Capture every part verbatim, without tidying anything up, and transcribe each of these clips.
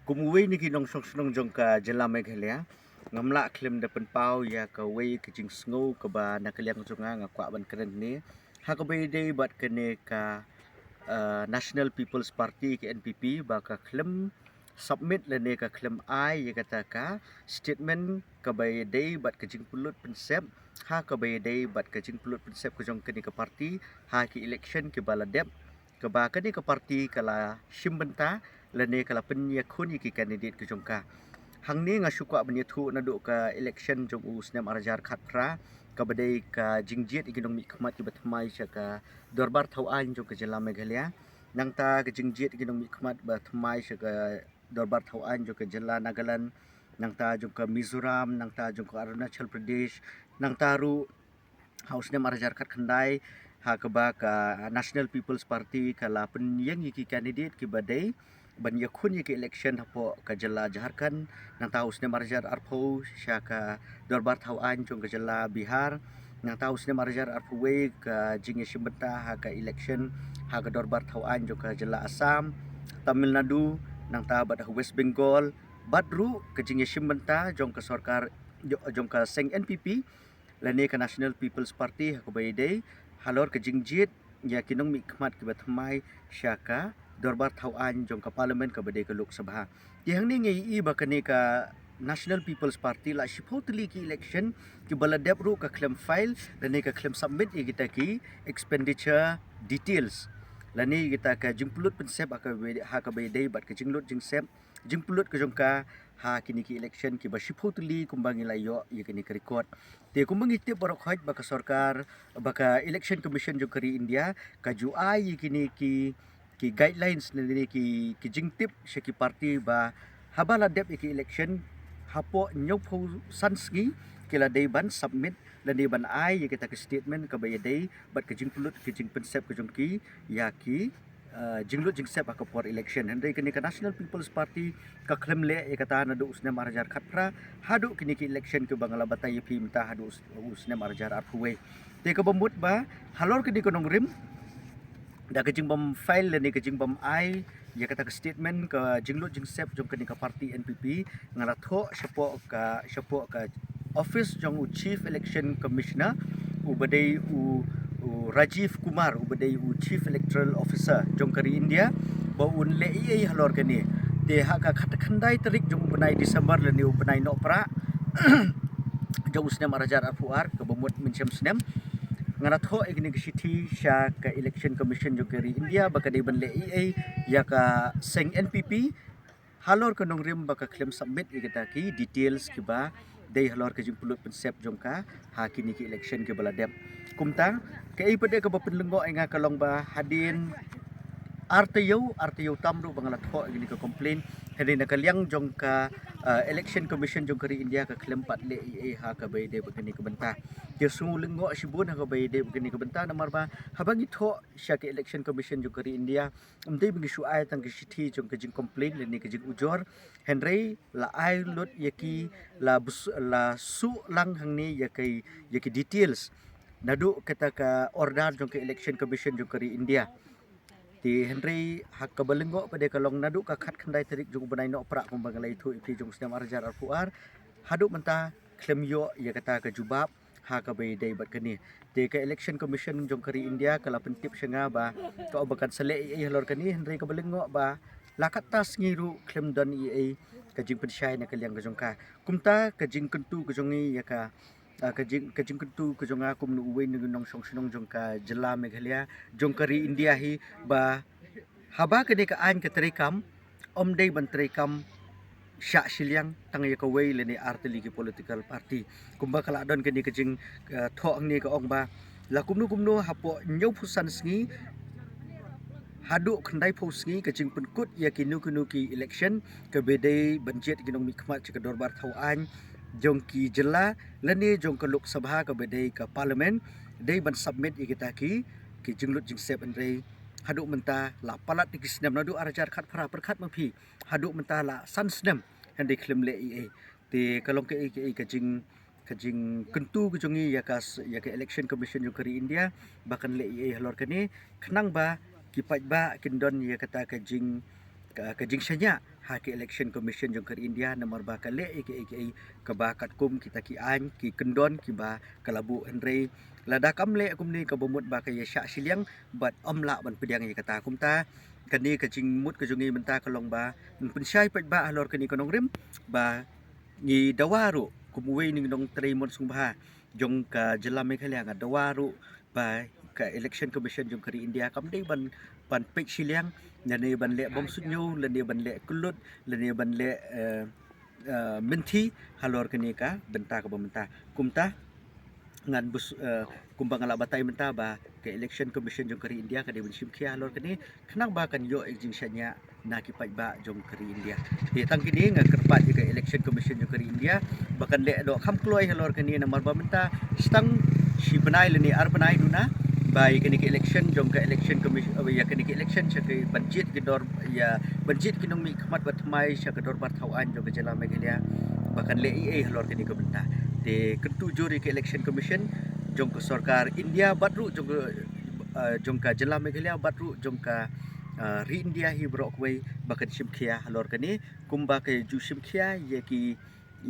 Kum uwei na ki nongshong shnong jong ka jylla Meghalaya, ngam lah khlem da pynpaw ïa kawei ka jingsngew kaba na ka liang jong nga nga kwah ban kren ne ha kaba ïadei bad kane ka, uh, National People's Party, ka N P P, ba ka khlem submit lane ka khlem ai ïa kata ka statement kaba ïadei bad ka jingpynlut pynsep, ha kaba ïadei bad ka jingpynlut pynsep ka jong kane ka party ha ki election kiba la dep, kaba kane ka party ka la shim bynta lane ka la pynïakhun ïa ki candidate ka jong ka. Hangne nga shu kwah ban ïathuh naduh ka election jong u snem arhajar khatphra, kaba dei ka jingjied ïa ki nongmihkhmat kiba thymmai sha ka Dorbar Thaw Aiñ jong ka jylla Meghalaya, nangta ka jingjied ïa ki nongmihkhmat ba thymmai sha ka Dorbar Thaw Aiñ jong ka jylla Nagaland, nangta jong ka Mizoram, nangta jong ka Arunachal Pradesh, nangta ruh ha u snem arhajar khatkhyndai, ha kaba ka National People's Party ka la pynïeng ïa ki candidate kiba dei ban ïakhun ïa ki election hapoh ka jylla Jharkhand, nangta u snem arhajar arphew sha ka Dorbar Thaw Aiñ jong ka jylla Bihar, nangta u snem arhajar arphew wei ka jingïashim bynta ha ka election ha ka Dorbar Thaw Aiñ jong ka jylla Assam, Tamil Nadu, nangta bad ha West Bengal, bad ruh ka jingïashim bynta jong ka sorkar, jo-, jong ka seng N P P lane ka National People's Party ha kaba ïadei halor ka jingjied ïa ki nongmihkhmat kiba thymmai sha ka Dorbar Thaw Aiñ jong ka Parliament kaba dei ka Lok Sabha. Te hangne nga ïohi ba kane ka National People's Party la shiphew tylli ki election kiba la dep ruh ka khlem file lane ka khlem submit ïa kita ki expenditure details lane ïa kita ka jingpynlut pynsep ha kaba, ha kaba ïadei bad ka jinglut jingsep, jingpynlut ka jong ka ha kine ki election kiba shiphew tylli kumba ngi la ïoh ïa kane ka record. Te kumba ngi tip baroh khoit ba ka sorkar, ba ka Election Commission jong ka ri India ka ju ai ïa kine ki, ki guidelines ne, ne ki, ki jingtip sha ki party ba haba la dep ïa ki election, hapoh hynñiewphew san sngi ki la dei ban submit lane ban ai ïa kita ki statement kaba ïadei bad ka jingpynlut ka jingpynsep ka jong ki ïa ki, uh, jinglut jingsep ha ka por election. Hynrei kane ka National People's Party ka khlem leh ïa kata naduh u snem arhajar khatphra haduh kine ki election kiba nga la batai ïa phi mynta haduh u s-, u snem arhajar arphew wei. Te kaba mut ba halor kane ka nongrim, da ka jingbym file lane ka jingbym ai ïa kata ka statement ka jinglut jingsep jong kane ka party N P P, nga la thoh shapoh ka, shapoh ka office jong u Chief Election Commissioner, uba dei u, u Rajiv Kumar, uba dei u Chief Electoral Officer jong ka ri India, ba un leh ei ei halor kane. Te ha ka khatkhyndai tarik jong u bnai December lane u bnai Nohprah jong u snem arhajar arphew ar kaba mut mynshem snem, nga la thoh ïa kane ka shithi sha ka Election Commission jong ka ri India ba ka dei ban leh ei ei ïa ka seng N P P halor ka nongrim ba ka khlem submit ïa kita ki details kiba dei halor ka jingpynlut pynsep jong ka ha kine ki election kiba la dep. Kumta kaei pat de kaba pynlyngngoh ïa nga ka long ba hadien ar taïew, ar taïew tam ruh ba nga la thoh ïa kane ka complaint, hynrei na ka liang jong ka, uh, Election Commission jong ka ri India ka khlem pat leh ei ei ha kaba ïadei bad kane ka bynta. Te sngew lyngngoh shibun ha kaba ïadei bad kane ka bynta namar ba haba ngi thoh sha ka Election Commission jong ka ri India, ym dei ba ngi shu ai tang ka shithi jong ka jingcomplain lane ka jingujor, hynrei la ai lut ïa ki, la bus-, la suh lang hangne ïa ki, ïa ki details naduh kata ka order jong ka Election Commission jong ka ri India. Te hynrei ha kaba lyngngoh pat de ka long naduh ka khatkhyndai tarik jong u bnai Nohprah kumba nga la ïathuh ïa phi jong u snem arhajar arphew ar haduh mynta khlem ïoh ïa kata ka jubab ha kaba ïadei bad kane. Te ka Election Commission jong ka ri India ka la pyntip sha nga ba ka ong ba kan sa leh ei ei halor kane, hynrei kaba lyngngoh ba la katta sngi ruh khlem don ei ei ka jingpynshai na ka liang ka jong ka. Kumta ka jingkyntu ka jong ngi ïa ka, ah, ka jing, ka jingkyntu ka jong nga kum uwei na ki nongshong shnong jong ka jylla Meghalaya jong ka ri India hi ba haba kane ka aiñ ka treikam, ym dei ban treikam shah shiliang tang ïa kawei lane ar tylli ki political party. Kumba ka la don kane ka jing, eh, thoh hangne ka ong ba la kumno kumno hapoh hynñiewphew san sngi haduh khyndaiphew sngi ka jingpynkut ïa kino kino ki election kaba dei ban jied ki nongmihkhmat sha ka Dorbar Thaw Aiñ jong ki jylla lane jong ka Lok Sabha kaba dei ka Parliament, dei ban submit ïa kita ki, ki jinglut jingsep, hynrei haduh mynta la palat ïa ki snem, naduh arhajar khatphra, pyrkhat ma phi, haduh mynta la san snem hynrei khlem leh ei ei. Te ka long kaei kaei ka jing, ka jingkyntu ka jong ngi ïa ka s-, ïa ka Election Commission jong ka ri India ba kan leh ei ei halor kane, khnang ba ki paidbah kin don ïa kata ka jing, ka, ka jingshaniah ha ka Election Commission jong ka ri India, namar ba ka leh ïa kaei kaei kaba katkum kita ki aiñ ki kyndon kiba ka la buh. Hynrei lada kam leh kumne, kaba mut ba ka ïa shah shiliang bad ym lah ban pdiang ïa kata. Kumta kane ka jingmut ka jong ngi mynta ka long ba yn pynshai paidbah halor kane ka nongrim, ba ngi dawa ruh kum uwei na ki nongtrei mon sngewbha jong ka jylla Meghalaya, nga dawa ruh ba ka Election Commission jong ka ri India kam dei ban, ban peit shiliang, lane ban leh bym suidñiew, lane ban leh kyllut, lane ban leh, eh, eh, mynthi halor kane ka bynta kaba mynta. Kumta ngan bus, eh, kumba nga la batai mynta ba ka Election Commission jong ka ri India ka dei ban shim khia halor kane, khnang ba kan ïoh ïa ka jingshaniah na ki paidbah jong ka ri India. Te tang kine nga kyrpad ïa ka Election Commission jong ka ri India ba kan leh dohkham kloi halor kane, namar ba mynta shi tang shi bnai lane ar bnai duna ba ïa kane ka election jong ka Election Commission, ïa kane ka election sha ka ban jied ki dor, ïa ban jied ki nongmihkhmat ba thymmai sha ka dorbar thaw aiñ jong ka jylla Meghalaya ba kan leh ei ei halor kane ka bynta. Te kyntu jur ïa ka Election Commission jong ka sorkar India bad ruh jong ka, eh, jong ka jylla Meghalaya bad ruh jong ka, eh, ri India hi baroh kawei ba kan shim khia halor kane, kumba ka ju shim khia ïa ki,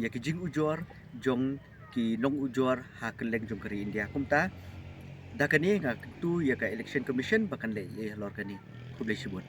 ïa ki jingujor jong ki nongujor ha kylleng jong ka ri India. Kumta da kane nga kyntu ïa ka Election Commission ba kan leh ei ei halor kane. Khublei shibun.